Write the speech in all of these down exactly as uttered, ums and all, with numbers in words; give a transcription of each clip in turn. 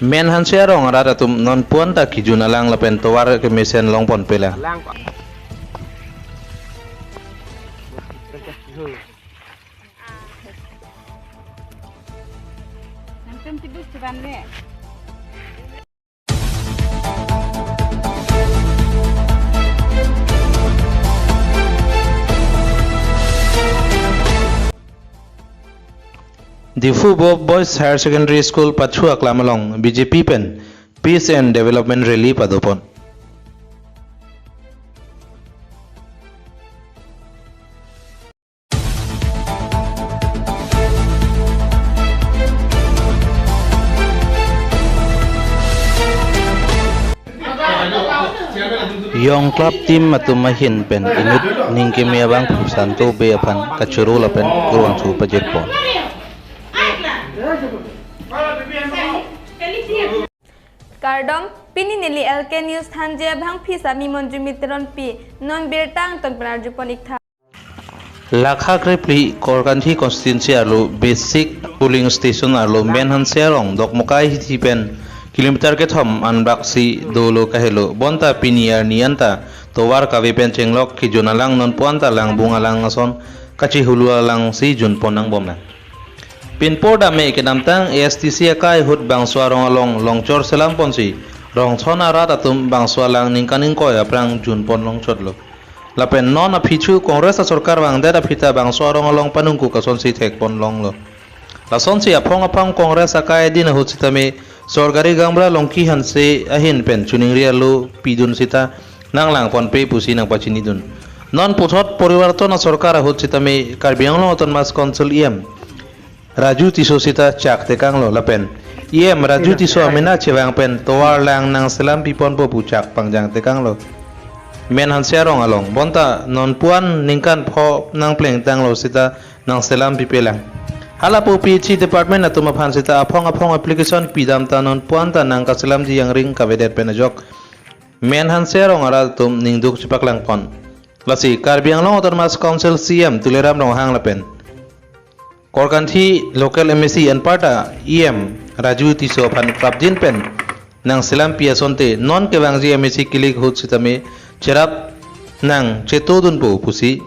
Menhanse arong arat atum non puan ta kejun alang lapen tovar kemesen longponpe lang. Nangtum tibus chuban le. Diphu Bo-, Boys Higher Secondary School pachu aklam along B J P pen Peace and Development Rally padopon. Young Club team atum ahin pen inut ningkeme abang Santo Bey aphan kachoro lapen kurvangthu pajirpon. Kardom, pini neli L K News thanji abangpi sami Monjumit Teronpi, non birta angton pen arjupon iktha. Lakha krephli Korkanthi constituency arlo basic polling station arlo Menhanse arong Dokmoka hithi pen kilometer kethom anbak si dolo kahelo bonta pini arni anta tovar kave pen chenglok kejun alang non puan ta langbung alang ason kachihulu alang si junpon nangbom lang. Pinpur dame kedamtang A S D C akai ahut bangso arong along longchor selamponsi rongthon arat atum bangso alang ningkan ingkoi aphrang junpon longchotlo. Lapen non aphi chu Congress asorkar vangdet aphi ta bangso arong along panungkuk asonsi thekpon longlo. Lasonsi aphong aphong Congress akai adin ahut sitame sorgari gaonbura Longki Hanse ahin pen chuningri alo pidun sita nanglangponpe pusi nangpachinidun. Non puthot Porivarton asorkar ahut sitame Karbi Anglong Autonomous Council E M Raju Tisso sita chak tekanglo lapen E M Raju Tisso amena chevang pen tovar lang nangselampiponpo pu chak pangjang tekanglo. Menhanse arong along bonta non puan ningkan pho nangplengtanglo sita nangselampipe lang. Halapu P H E department atum aphan sita aphong aphong application pidam ta non puan ta nangkaselamji angring kavedet pen ajok Menhanse arong arat atum ningduk chepaklangpon. Lasi Karbi Anglong Autonomous Council C E M Tuliram Ronghang lapen Korkanthi local M A C anparta E M Raju Tisso aphan prapjin pen nangselampi asonte non kevangji M A C kilik ahut sitame cherap nangchetodunpo pusi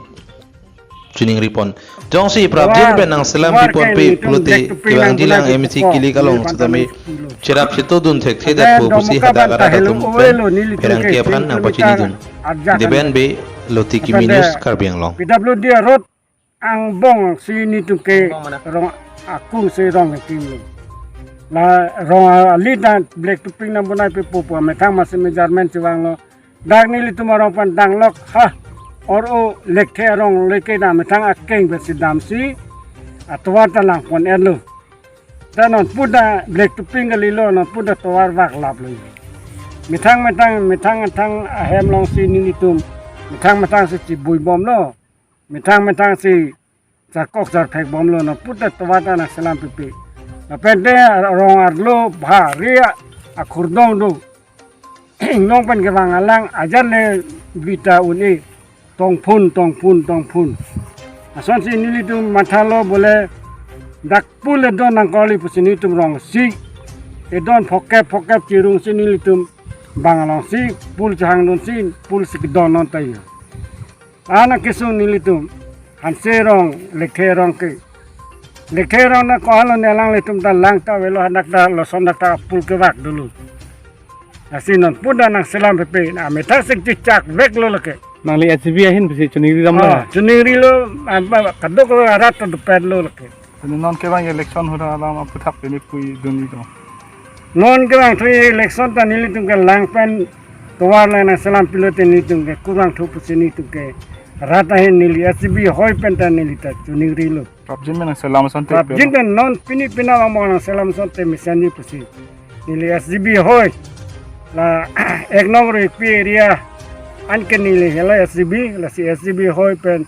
chuningripon. Jongsi prapjin pen nangselampiponpe pulote kevangjilang M A C kilik along sitame cherap chetodun thekthedetpo pusi hadak arat atum pen pherangke aphan nangpachinidun. Deben Bey, Lotiki Mini News, Karbi Anglong. P W D road angbong si nelitum ke rong akung si rong kekim lo. La rong alit dan black topping nang bonai pe pupu methang masi measurement si vanglo. Dak nelitum arong pen danglok ha. Or o lekthe arong leke na methang akeng pen si damsi atovar ta langpon-etlo. Ta non puda black topping kalilo, non puda tovar vaklaplo. Methang methang methang methang ahem alongsi nelitum methang methang si chibuibomlo. Methang methang si charkok charphekbomlo, non puta tovar ta nangselampipe. Lapen te rong arlo bhari akhurdong do. Inglong pen kevang alang ajar le bita un-e tongphun tongphun tongphun. Asonsi nelitum mathalo bole dak pul edon nangkokli pusi nelitum rongsi edon phokep phokep chirungsi nelitum bang alongsi pul chehangdunsi pul si kedon non ta yo. Ana kesung nelitum Hanse arong, lekthe arong ke. Lekthe arong na kohalo ne alanglitum ta lang ta avelo, hadak ta lason dak ta pul kevak dolo. Lasi non puda nangselampipe, na methang sik chichak veklo lake. Nangli S G B ahin pusi chuningri damlo. Ah, chuningrilo, ah, ba, kadokave arat ta dopetlo lake. Pini non kevang election ahut alam aphuthak pini puidunji do. Non kevangthu election ta nelitum ke lang pen tovar le nangselampilote nelitum ke kurvangthu pusi nelitum ke rat ahin neli S G B hoi pen ta neli ta chuningrilo. Prapjin pen nangselam asonte. Prapjin pen non pini pina vang nangselam asonte mesenji pusi neli S G B hoi. La ek nong Rengpi area anke neli hela S G B, lasi S G B hoi pen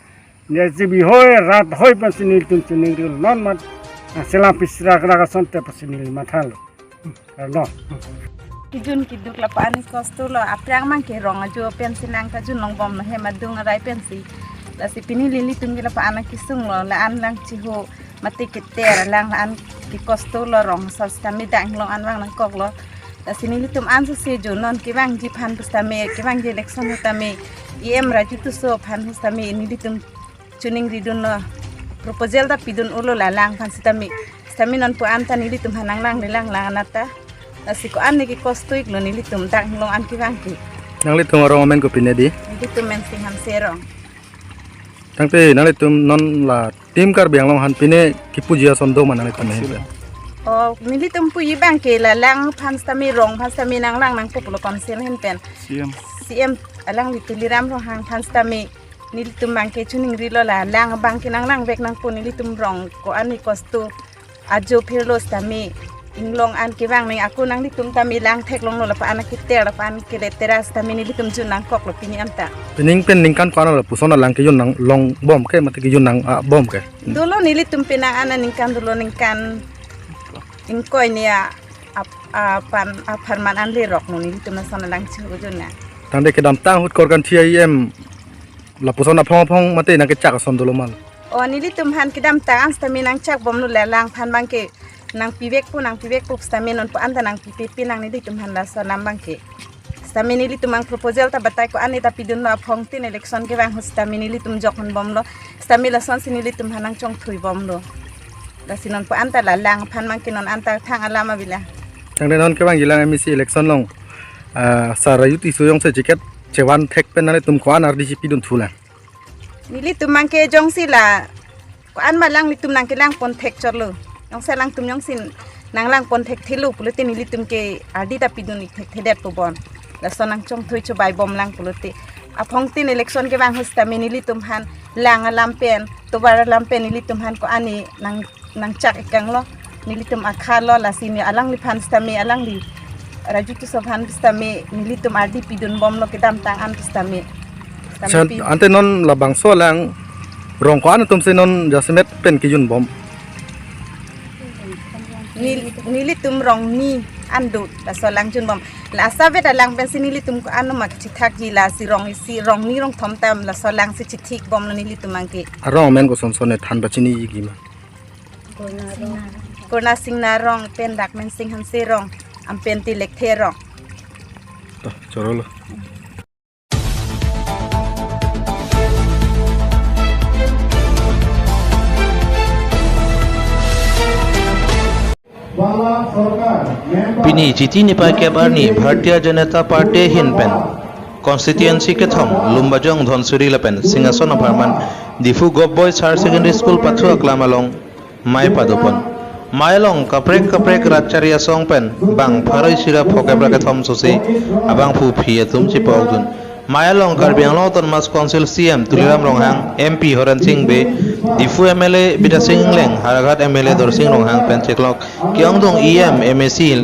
S G B hoi, rat hoi pensi nelitum chuningrilo, non mat, ah, selampi srak rak asonte pensi neli mathalo. Arno. Kejun keduk lapu-an kosto lo, aphrang mang ke rong ajo pensi nangkajun longbomlo hem adung arai pensi. Lasi pini nelitum ke lapu-an kesung lo, la-an lang chiho mate keter alang an kekosto lo, rong asor sitame dak inglong an vang nangkoklo. Lasi nelitum ansose jo non kevangji aphan pusitame, kevangji election sitame, E M Raju Tisso aphan sitame nelitum choningridunlo, proposal ta pidun-olo la lang aphan sitame. Sitame non pu-an ta nelitum aphan nanglang le lang lang anat ta. Lasi ko-an ne kekosto iklo nelitum dak inglong an kevang ke. Nanglitum arong amen ko pine di? Nelitum Mensing Hanse arong. Tangte nanglitum non la Team Karbi Anglong aphan pine kipuji ason do ma nanglitum ahin pen? O, nelitum puji abang ke la lang aphan sitame, rong aphan sitame nanglang nangpo pulo council ahin pen. C M. C M alangli Tuliram Ronghang aphan sitame nelitum abang ke choningrilo, la lang abang ke nanglangvek nangpo, nelitum rong ko-an ne kosto ajo phirlo sitame, inglong an kevang nang ako nanglitum tame lang theklonglo, lapu-an keter, lapu-an keletera sitame nelitum jun nangkoklo pini anta. Pining pen ningkan ko-an lapuson alang kejun nanglongbom ke mate kejun nang, ah, bom ke? Dolo nelitum penang an aningkan dolo, ningkan ingkoi ne a, ap-, apan apharman an lerok no nelitum lason alang chihujun na. Tangte kedamtang ahut Korkanthi E M lapuson aphong aphong mate nangkechak ason dolo ma? O, nelitum aphan kedamtang an sitame nangchakbomlo, la lang aphan abang ke nangpivekpo, nangpivekpo sitame non pu-an ta nangpipepe nang nelitum aphan lason alam abang ke. Sitame nelitum abang proposal ta batai ko-an ne ta pidunlo, aphongtin election kevang ahut sitame nelitum jokponbomlo. Sitame lasonsi nelitum aphan nangchongthuibomlo. Lasi non pu-an ta la lang aphan abang ke non anta thang alam abila. Tangte non kevangji lang M A C election along, ah, Sir Raju Tisso jongsi ticket chevan thek pen nanglitum ko-an ardi chepidun thulang? Nelitum abang ke jongsi la ko-an ma alanglitum nangkelangpon thek chotlo, jongsi alangtum jongsi nanglangpon thekthelo pulote nelitum ke ardi ta pidun ik thekthedetpo bon. Lason nangchongthui chobaibom lang pulote. Aphongtin election kevang ahut sitame nelitum aphan lang alam pen, tovar alam pen nelitum aphan ko-an ne nang nangchak ikanglo, nelitum akhalo, lasi ne alangliphan sitame, alangli Raju Tisso aphan sitame nelitum ardi pidunbomlo kedamtang an sitame. Sitame Chan, pi- ante non labangso alang rong ko-an atumsi non jasemet pen kejunbom? Nel-, nelitum rong ni an do, laso alang junbom. La asavet alang pensi nelitum ko-an ma kachethakji, lasi rong isi, rong ni rong thom tam laso alangsi chethikbomlo nelitum abang ke. Arong amen kosonson ne than pachiniji ma? Kurna Singnar arong, pen dak Mensing Hanse arong, ampen Tilekthe arong. To, chorolo. Pini Chiti niphai kep arni Bharatiya Janata Party ahin pen constituency kethom Lumbajong Dhansiri lapen Singhason apharman Diphu Govt Boys Higher Secondary School pathu aklam along mei padopon. Mei along kaprek kaprek rat chari asong pen bang pharo isi ra phokep ra kethom sosi abangphu aphi atum chepa-okdun. Mei along Karbi Anglong Autonomous Council C M Tuliram Ronghang, M P Horen Sing Bey, Diphu M L A Bidya Sing Engleng, Howraghat M L A Dorsing Ronghang pen cheklok ke-ongdung E M, M A C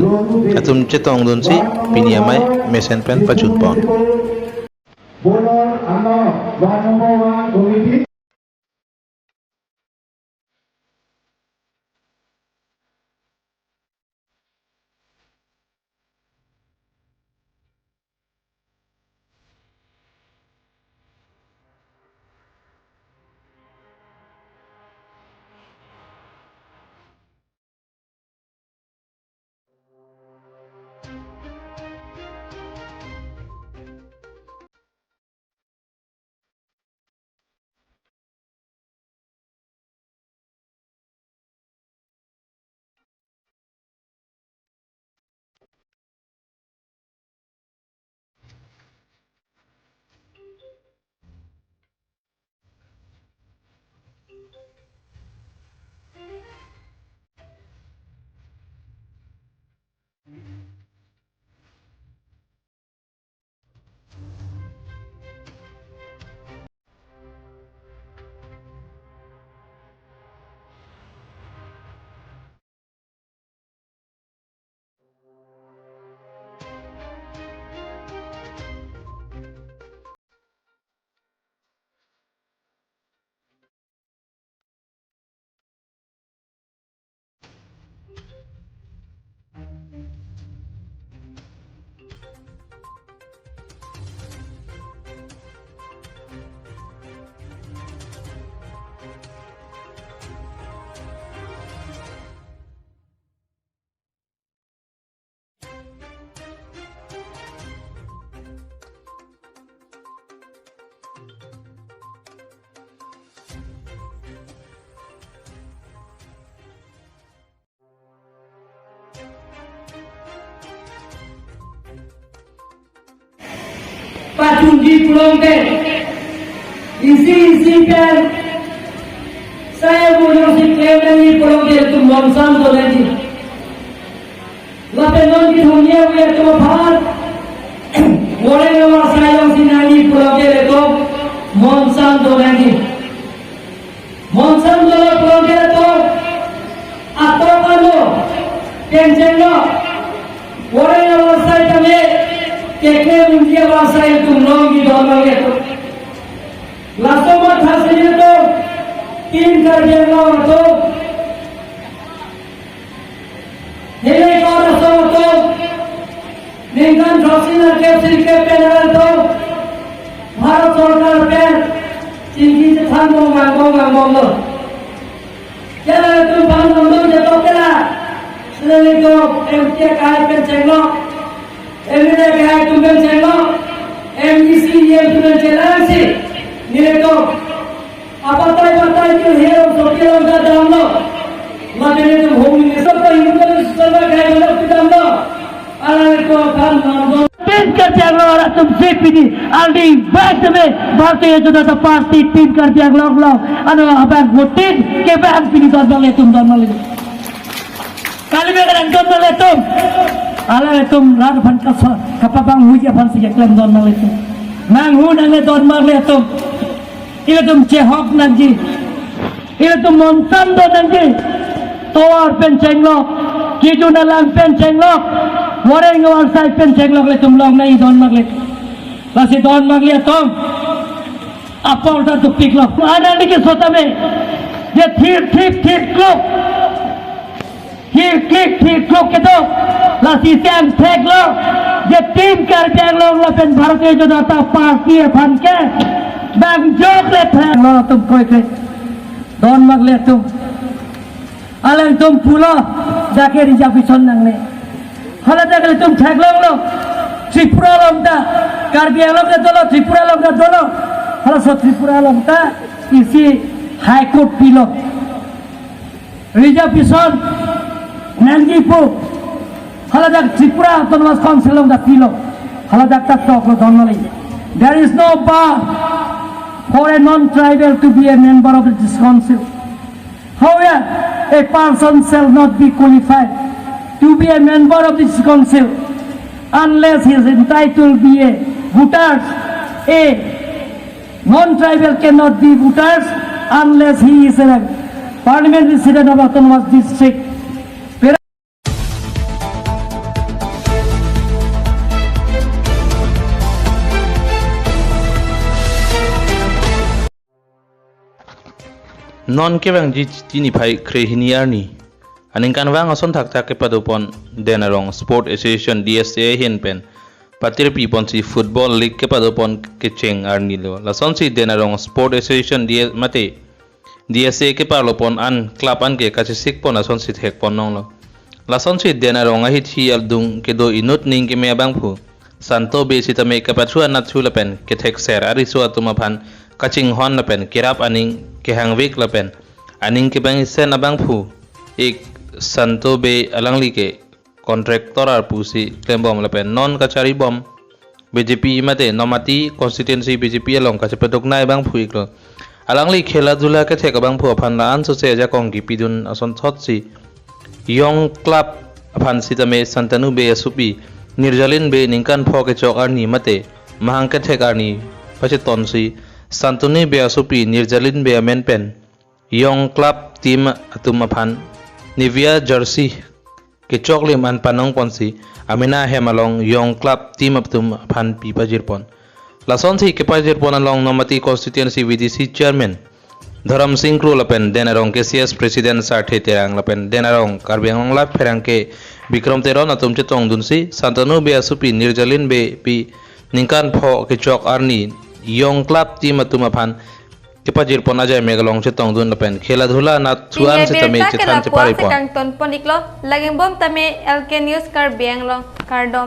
atum chetongdunsi pini amei mesen pen pachunpon. Border under one number one committee. Pachunji pulote, isi isi pen saya pulo si klem nangji pulote ilitum monsan do nangji. Lapen non kethom ni awe atum aphan wareng avar sai along si nangji pulote ilitum monsan do nangji. Monsan dolo pulote atum atok ano, pen chenglo, wareng avar sai tame, keklem unji avar sai atum longji don nangji atum. Laso matha si ilitum Team Karbi Anglong atum, hini kora so atum, ningkan throksi nerkep sirkep pen atum, Bharat Sorkar pen chingki chethan bom nang bom nang bomlo. Kela atum bang nang dong jetok kela. Selain itu, M P akai pen chenglo, M L A akai atum pen chenglo, M D C, E M atum pen chenglo si, nelitum apatai patai ke hero so ke long ta damlo. Mate nelitum Home Minister pa Himanta Biswa Sarma kai belok ke damlo. Alangtum aphan nangdon. Team Karbi Anglong atum si pini, aldi bak tame, Bharatiya Janata Party Team Karbi Anglong along, ano abang vote kevang pini don nanglitum, don nanglitum. Kali me kadang don nanglitum. Alangtum rat aphan kaso, kapabang huji aphan si keklem don nanglitum. Nanghu nangle don nanglitum. Ilitum chehok nangji. Ilitum monsan do nangji. Tovar pen chenglok, kejun alam pen chenglok, wareng avar sai pen chenglok ilitum long nangji don nangli. Lasi don nanglitum apor ta dukpiklo. Anang niki sotame. Je thir thip thir klok. Thir klik thir klok kedo. Lasi si angthek lo. Je Team Karbi Anglong lapen Bharatiya Janata Party aphan ke bang jok le thek lo atum kroikre. Don nanglitum. Alangtum pulo, dak ke reservation nangne. Hala dak ilitum theklonglo. Tripura along ta, Karbi Anglong ta dolo, Tripura along ta dolo. Halaso Tripura along ta isi High Court pilo. Reservation nangji pu. Hala dak Tripura Autonomous Council along ta pilo. Hala dak ta toklo don nangli. There is no bar for a non-tribal to be a member of this council. However, a person shall not be qualified to be a member of this council unless he is entitled to be a voters. A non-tribal cannot be voters unless he is a permanent resident of autonomous district. Non kevangji Chiti niphai kre hini arni aningkanvang ason thakthak kepadopon Den Arong Sport Association, D S A ahin pen patirpiponsi Football League kepadopon kecheng arni lo. Lasonsi Den Arong Sport Association D S mate D S A keparlopon an club anke kachesikpon asonsi thekpon nonglo. Lasonsi Den Arong ahithi adung kedo inut ning keme abangphu Santo Bey sitame kapathu anatthu lapen kethekser ariso atum aphan kachinghon lapen kerap aning kehangvek lapen aning kebang isen abangphu ik Santo Bey alangli ke contractor arpu si klembom lapen non kacharibom B J P mate Nomati constituency B J P along kachepaduknei abangphu iklo. Alangli khela dhula kethek abangphu aphan la-an sose ajakong kipidun asonthotsi Young Club aphan sitame Santanu Bey asopi Nirjalin Bey ningkan pho kechok arni mate mahang kethek arni pachetonsi Santanu Bey asopi Nirjalin Bey amen pen Young Club team atum aphan Nivea jersey kechoklim an panongponsi amena ahem along Young Club team atum aphan pi pajirpon. Lasonsi kepajirpon along Nomati constituency V D C chairman Dharam Singh Kro lapen Den Arong K C S president Sarthe Terang lapen Den Arong Karbi Anglong Live pherangke Bikram Teron atum chetongdunsi Santanu Bey asopi Nirjalin Bey pi ningkan pho kechok arni Young Club team atum aphan kepajirpon ajai mek along chetongdun lapen khela dhula anatthu an sitame chethan cheparipon. Kangtonpon iklo, lagengbom tame L K News Karbi Anglong, kardom.